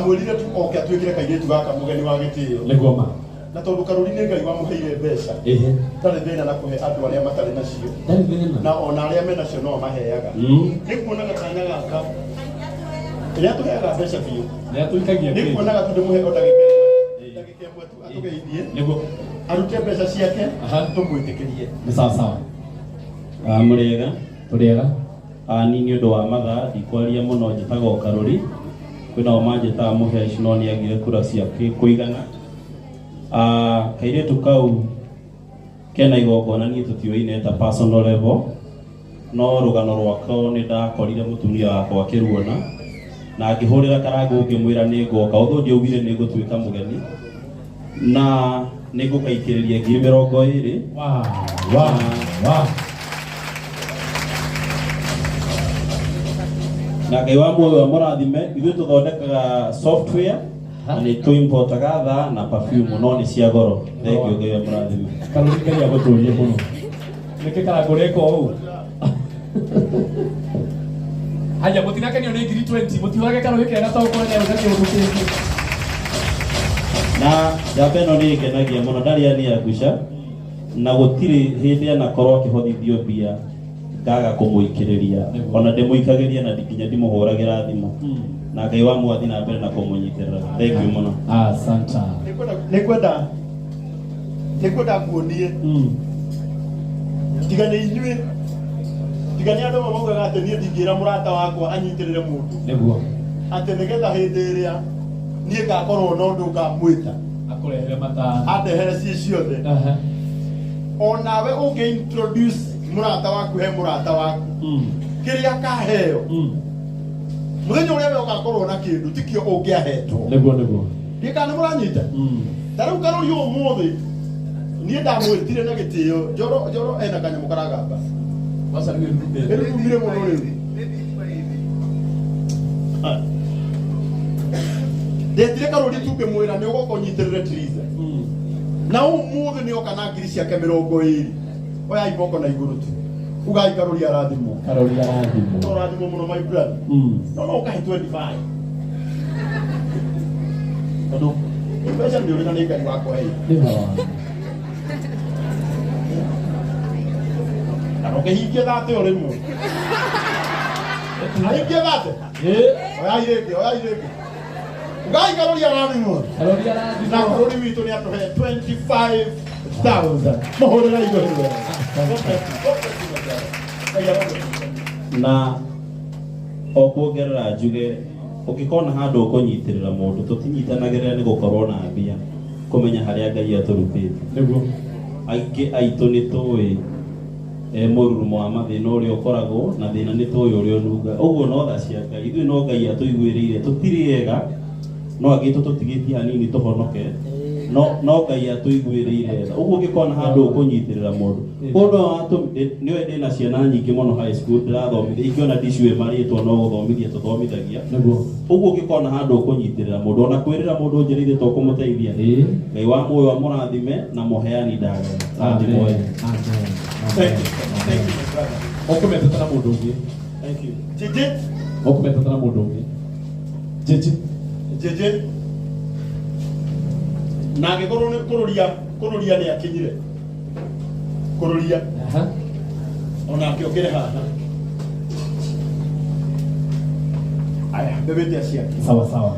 Mwĩrire tu oke atuĩkĩre kairĩtu gaka mũgeni wa gĩtĩo. Nĩguo ma. Na tondũ Karũri nĩ Ngai wamũheire mbeca, ndarĩ thĩna na kũhe andũ arĩa matarĩ nacio. Ndarĩ thĩna. Na ona arĩa menacio no amaheaga. Nĩ kuonaga kanya gaka, nĩ atũheaga mbeca biũ. Nĩ atũikagia Nĩ kĩ? kuonaga tu ndĩmũhe o ndagĩka ĩmwe. Ndagĩka ĩmwe tu atũgeithie. Nĩguo. Arute mbeca ciake, tũmwĩtĩkĩrie. Nĩ sawa sawa. Mũrĩega. Tũrĩega. Niĩ nĩ ũndũ wa mathaa ndikwaria mũno, njĩtagwo Karũri. Kwĩnao manjĩtaga Mũheci no nĩ agire kura cia kũigana. Kairĩtu kau kena igongona niĩ tũtiũaine ta personal level, no rũgano rwako nĩ ndakorire mũtumia wakwa akĩruona na ngĩhũrĩra Karangũ ngĩmwĩra nĩ ngoka, although ndiaugire nĩ ngũtuĩka mũgeni, na nĩ ngũgaikĩrĩria 20,000. Wow, wow, wow. Na Ngai wa muoyo amũrathime. Ithuĩ tũthondekaga software na nĩ tũimportaga thaa na perfume, no nĩ cia goro. Thank you, Ngai amũrathime. Karũri, Ngai agũtũrie mũno. Nĩkĩ Karangũ rĩka ũũ? Haya, mũtinakenio nĩ ngiri 20, mũtiũrage karũhĩ kega ta ũkwenda ũka kĩũndũ kĩngĩ. Na njamba ĩno nĩ ĩngenagia mũno, ndarĩ ania nguca na gũtirĩ hĩndĩ anakorwo akĩhothithio mbia ngaga kũmũikĩrĩria, ona ndĩmũikagĩria na nginya ndimũhũragĩra thimũ, na Ngai wa mwathi na mbere na kũmũnyitĩrĩra. Thank you mũno. Asante. Nĩngwenda nguonie tiga nĩ inyuĩ, tiga nĩ andũ amwe maugaga atĩ niĩ ndingĩra mũrata wakwa anyitĩrĩre mũndũ. Nĩguo. Atĩ nĩgetha hĩndĩ ĩrĩa niĩ ngakorwo na ũndũ ngamwĩta akũrehere matano, andehere ciĩ ciothe. Onawe ũngĩ introduce mũrata waku he mũrata waku, kĩrĩa akaheo mũthenya ũrĩa we ũgakorwo na kĩndũ tikĩo ũngĩahetwo. Nĩguo. Ndikana nĩ mũranyita. Ta rĩu Karũri ũmũthĩ niĩ ndamwĩtire na gĩtĩo. Njoro njoro ena kanyamũ karagamba. Waca rĩu ĩrurumĩte. Ĩrurumire mũno rĩu. Ndetire Karũri tu ngĩmwĩra nĩ ũgoka ũnyitĩrĩre Triza, na ũmũthĩ nĩ oka na ngiri ciake 20. Oyai moko na igũrũ tu, ugai Karũri arathimwo. Karũri arathimwo. No ũrathimwo mũno, my brother. No ũkahe 25 tondũ mbeca nĩ ũrĩ na nĩ Ngai wakũheire. Nĩ ma wa. Na ndũkĩhingie 30 o rĩmwe, ahingie 30. Oyai rĩngĩ, oyai rĩngĩ, ugai Karũri arathimwo. Karũri Na arathimwo. Karũri witũ nĩ atũhe 25,000. Mũhũrĩra igũrũ wega. God bless you. God bless you, my brother. Ngai arogũteithia. Na o kuongerera njuge, ũngĩkona handũ ũkũnyitĩrĩra mũndũ, tũtinyitanagĩrĩra nĩ gũkorwo na mbia, kũmenya harĩa Ngai atũrutĩte. Nĩguo. Aingĩ aitũ nĩ tũĩ mũrurumo wa mathĩna ũrĩa ũkoragwo na thĩna, nĩ tũĩ ũrĩa ũnunga ũguo, no tha cia Ngai, ithuĩ no Ngai atũiguĩrĩire. Tũtirĩ ega, no angĩ tũtũtigĩtie hanini tũhonoke, no Ngai atũiguĩrĩire tha. Ũguo ũngĩkona handũ ũkũnyitĩrĩra mũndũ, ũndũ nĩũĩ ndĩna ciana nyingĩ mũno high school ndĩrathomithia, ingĩona ndiciũĩ marĩtwa, no gũthomithia tũthomithagia. Nĩguo. Ũguo ũngĩkona handũ ũkũnyitĩrĩra mũndũ, ona kwĩrĩra mũndũ njĩra to kũmũteithia. Ngai wa muoyo amũrathime, na mũheani ndagana. Amen. Rathimwo. Amen. Thank you. Thank you, my brother. Ũkũmetete na mũndũ ũngĩ. Thank you. Jeje. Ũkũmetete na mũndũ ũngĩ. Jeje. Jeje. Na angĩkorwo nĩ kũrũria, kũrũria nĩ akinyire. Kũrũria. Onake okĩre haha. Aya, mbebete aciake. Sawa sawa.